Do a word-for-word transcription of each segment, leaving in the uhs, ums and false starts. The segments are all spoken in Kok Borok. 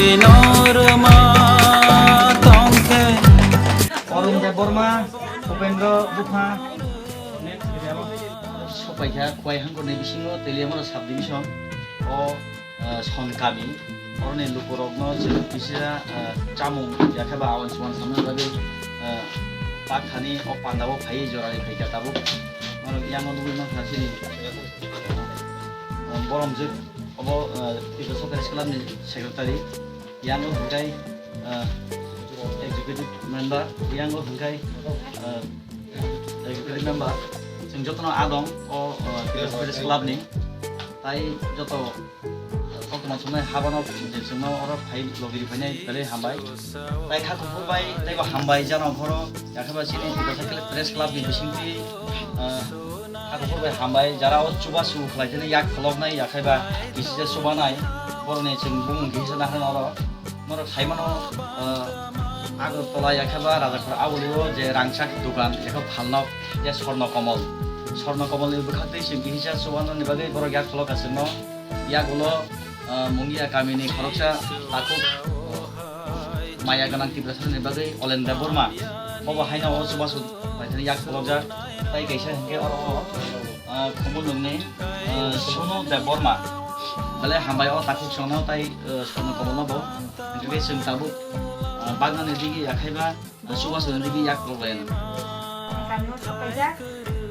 Norma tongkhe. Arun Debbarma, Upendra Bupha. Sopaikha Khwai Hangkhorni bisingo Teliamura subdivision o, ah, Son kami. Oroni lukurokno chwng kisa, ah, chamung yakhe ba awan chuan samna bagwi, ah, pakthani o pandao phaiwi jorani phaikha tabuk. Norok yango nugwi mankha chini, ah, boromjwk obo, ah, Tiprasa Press Club ni secretary. Yango hwnkhe, ah, executive member, yango hwnkhe, ah, executive member. Chwng jotono adong o, ah, Tiprasa Press Club ni. Tai joto, ah, koktwma chumnai habano je chwngno oro phai logiri phainai belai hambai. Tai kha kuphur bai teibo hambai jano phoro yakhe ba chini Tiprasa Press Club ni bisingtwi, ah, Kha kuphur bai hambai, jara o chubachu khlai thani yak kholoknai, yakhai ba kisi se chubanai, borokni chwng bumung kisa naharnai oro. Norok sai mano, ah, Agartala yakhai ba Rajakhor aboni o je rangchak dogan, ekho phalnok je Swarno Komol. Swarno Komolni bwkhaktwi chwng kisa chubanani bagwi borok yak kholok ka chwngno. Yagulo, ah, Mungia kamini khoroksa takhuk, ah, maya gwnang Tiprasani bagwi Olen Debbarma. Bobo haino o chubachu paithani yak kholokjak. Tai kaisa hinkhe oro o, ah, Khumulwngni, ah, Sunu Debbarma. Belai hambai o takhuk songno tai, ah, Swarno Komolno bo. Hinkhe chwng tabuk, ah, bagnani digi yakhaiba. Chubachu nini yak rok lai no. Kami o sokaijak,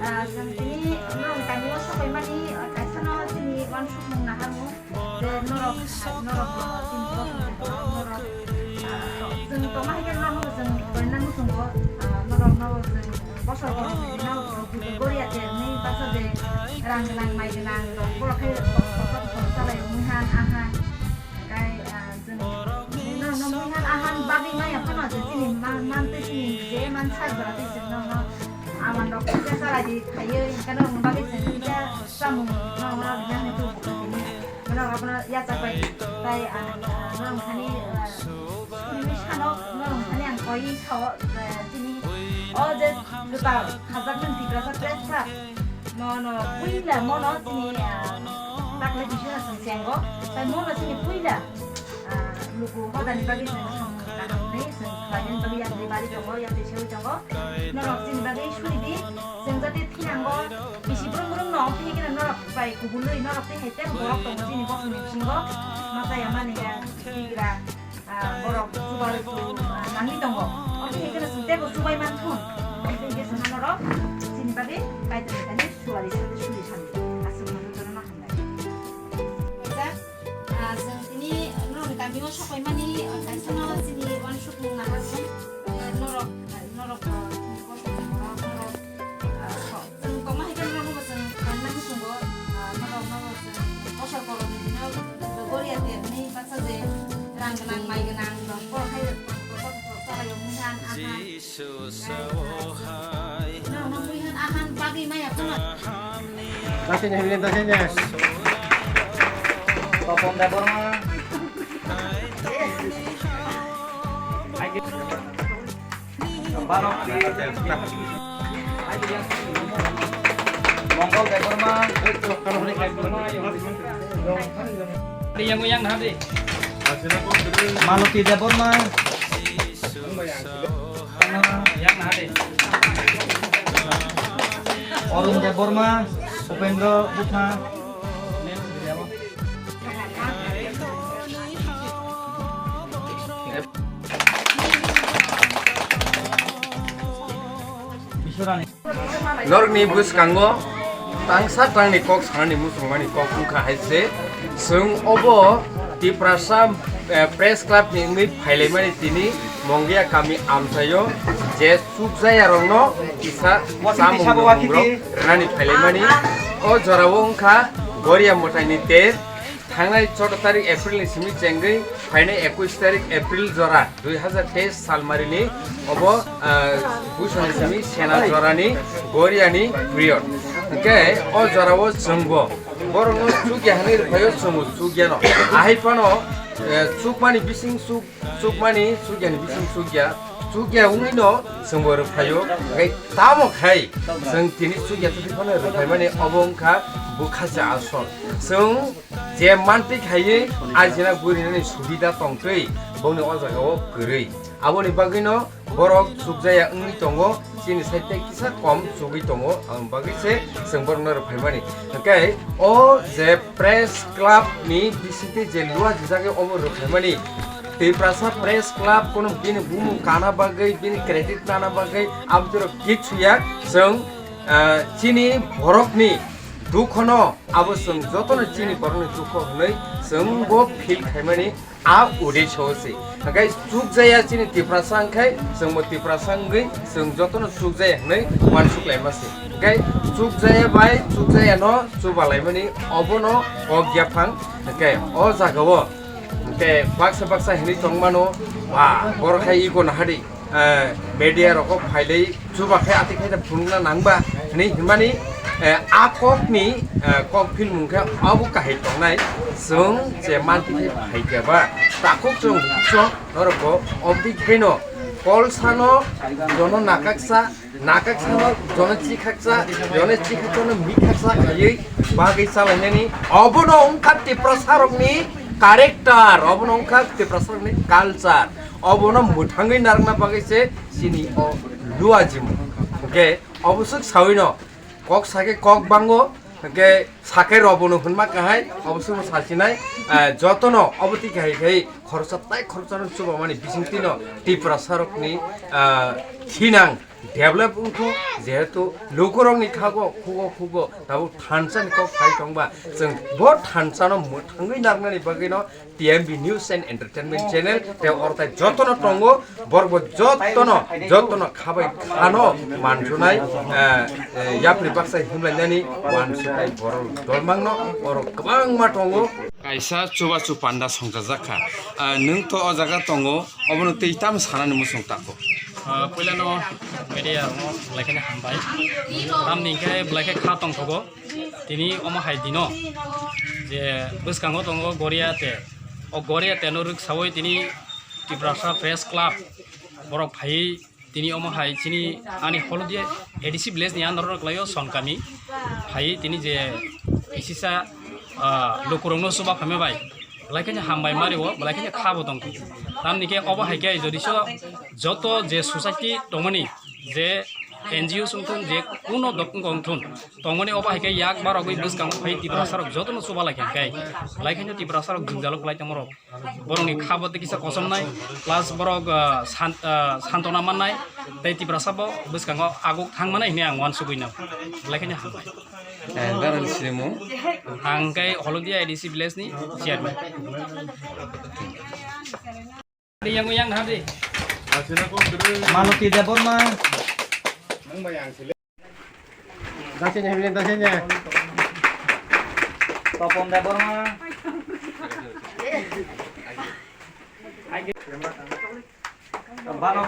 ah, chwng tini norok kami o sokaimani, ah, kaisa no chini uansukmung naharmung je norok, norok, norok, chini borok, norok, ah, chwng tongma hai khe norok no chwng toina muchungo, ah, norok no chwng bosor bosor no chwng goriya terni baksa je rang gwnang mai gwnang rok borok khe kok kok kok chalai mui han aha. Kai, ah, chwng, no, no, mui han ahan bagwi maya phano je chini ma-, mantwi chini je man sak jora twi chwng no, no, aman rok kisa chalai di khaiyo, hinkhe no bagwi chwng kisa samung no, no, yang ni tu, no, abono yachak bai, tai, ah, ah, no, thani, ah, suni sano, no, thani ang koi sao, ah, chini, o je, kwtal, khajak nang Tiprasa Press Club. Mono puila mono chini, ah, takle bising chwng chengo. Tai mono chini puila, ah, luku hodani bagwi chwng samung kaham hwnwi chwng khlainani bagwi yakni bari tongo, yakni seui tongo. Norok chini bagwi suri di, chwng jate thinango, bisi brum brum no, tei khe norok bai kubului norok tei hai tei borok tongo chini bosongni bisingo. Masa ya mani ya, tigra. Ah, borok chubachu, ah, nangwi tongo. Omo hai kheno chwng teibo chubai manthun. Omo hai khe chwng norok chini bagwi Kaitor ni thani chuari sadi suri sadi. Aswk no jotono ma hambai. Kaisa, ah, chwng tini norokni kamio sokaimani, ah, kaisa no chini uansukmung naharmung, ah, norok, ah, norok, ah, norok, norok, ah, Chwng tongma hai khe norokno bo chwng khaina muchungo, ah, norokno bo chwng bosor kolomni dino goriya terni baksa je rang gwnang, mai gwnang, rok borok hai rok, rok, rok, rok, chalai rok mui han, aha. Norokno mui han, ahan bagwi maya phano. Topon Debbarma. Mongol Debbarma. Yang, yang naha de. Maloti Debbarma. Yang naha de. Arun Debbarma, Upendra Bupha. Norokni bwskango tangsa tangni kok sanani muchungmani kok wngkha hai se, chwng obo Tiprasa, eh, Press Club ni wngwi phailaimani tini Mongia kami amchaio je chukjaya rokno kisa chamung nwngmungrok rwnani phailaimani. O jorao wngkha Goria mwtaini ter. Thangnai choudo tarik April ni simi chengwi phainai ekush tarik April jora dui hazar teis salmarini obo, ah, Buisoni simi Sena jorani Goriani period. Hwnkhe o jorao chwngbo borokno chukya hwnwi rwphaio, chwngbo chukyano. Ahai phano, eh, chukmani bising chuk-, chukmani, chukyani bising chukya. Chukya wngwi no chwngbo rwphaio, hwnkhe tamo khai chwng tini chukya twi phano rwphaimani obo wngkha bwkhacha asol. Chwng je mantwi khaiwi ajina gurinani subida tongtwi bongni o jagao kwrwi. Aboni bagwino borok chukjaya wngwi tongo, chini side tei kisa kom chugwi tongo, aboni bagwi se chwng borokno rwphaimani. Hwnkhe o je press club ni bisingtwi je lua jijagwi omo rwphaimani, Tiprasa Press Club kono bini bumung kana bagwi, bini credit nana bagwi, abotoro kichu ya. Chwng, ah, chini borokni dukhono abo chwng jotono chini borokni dukho hwnwi chwngbo feel khaimani a udeisyo se. Hwnkhe chukjaya chini Tiprasa hwnkhe chwngbo Tiprasa wngwi chwng jotono chukjaya hwnwi uansuk laima se. Hwnkhe chukjaya bai chukjayano chuba laimani obono kok yaphang. Hwnkhe o jagao Hwnkhe baksa baksa hinwi tongmano, ba, borok hai ego nahadi, eh, media rokbo phailai chuba khe ati khe phunukna nangba hinwi hinmani, eh, a kokni, eh, kok philmung khe abo kahai tongnai. Chwng je manti khe phaikha ba takhuk chwng chwng norokbo obdi kheno kolsano jono nakaksa Nakak sano jone chikhaksa, jone chikhaksa no mikhaksa khaiwi bagwi chalainani. Obono wngkha Tiprasa rokni character, obono wngkha Tiprasa rokni culture. Obono mwthangwi narwkna bagwi se chini o luajimo. Hwnkhe obo swk sawino kok sakhe kok bango, hwnkhe sakhe robono hwnma kahai, obo swkno sachinai. Ah, jotono obo twi kahai khai khoroksa tai khoroksano chubamani bisingtwino Tiprasa rokni, ah, thinang develop wngkho, jehetu lukurokni khago khugo khugo tabuk thansa ni kok phai tongba, chwng bo thansa no mwthangwi narwknani bagwi no T M B News and Entertainment Channel tei oro tai jotono tongo, borok bo jotono, jotono khabai khano mansunai, eh, eh, yapri baksa himlainani mansunai borok dolmangno oro kwbangma tongo. Kaisa chubachu panda songchajak kha. Ah, nwng to o jaga tongo, obono twi tamo sanani muchung tako. Ah, puilano media rokno belai kheno hambai. Tamni hinkhe belai khe kha tongthogo. Tini omo hai dino je bwskango tongo Goria te. O Goria te no rwksaui tini Tiprasa Press Club borok phaiwi Tini omo hai chini ani Holodia A D C village ni under o kwlaio Sonkami. Phai tini je kisisa, ah, lukurokno chuba phaima bai belai kheno hambai mario, belai kheno kha bo tong. Tamni khe obo hai khe jodi so joto je society tongmani je N G O song thun je kuno dok wng thun tongmani obo hai khe yak barogwi bwskango phai Tiprasa rok jotono chuba lai khe belai kheno Tiprasa rok jwngjalo kwlai tongma rok. Borokni kha bo tei kisa kosomnai, plus borok, ah, san-, ah, santona mannai, tei Tiprasa bo bwskango aguk thang mannai hinwi ang uansugui no. Belai kheno hambai. Eh, darani sinimung? Ang khe Holodia A D C village ni chairman. Yang, yang, hari. Maloti Debbarma. Dasenya, Himlin, dasenya. Topon Debbarma. Banok.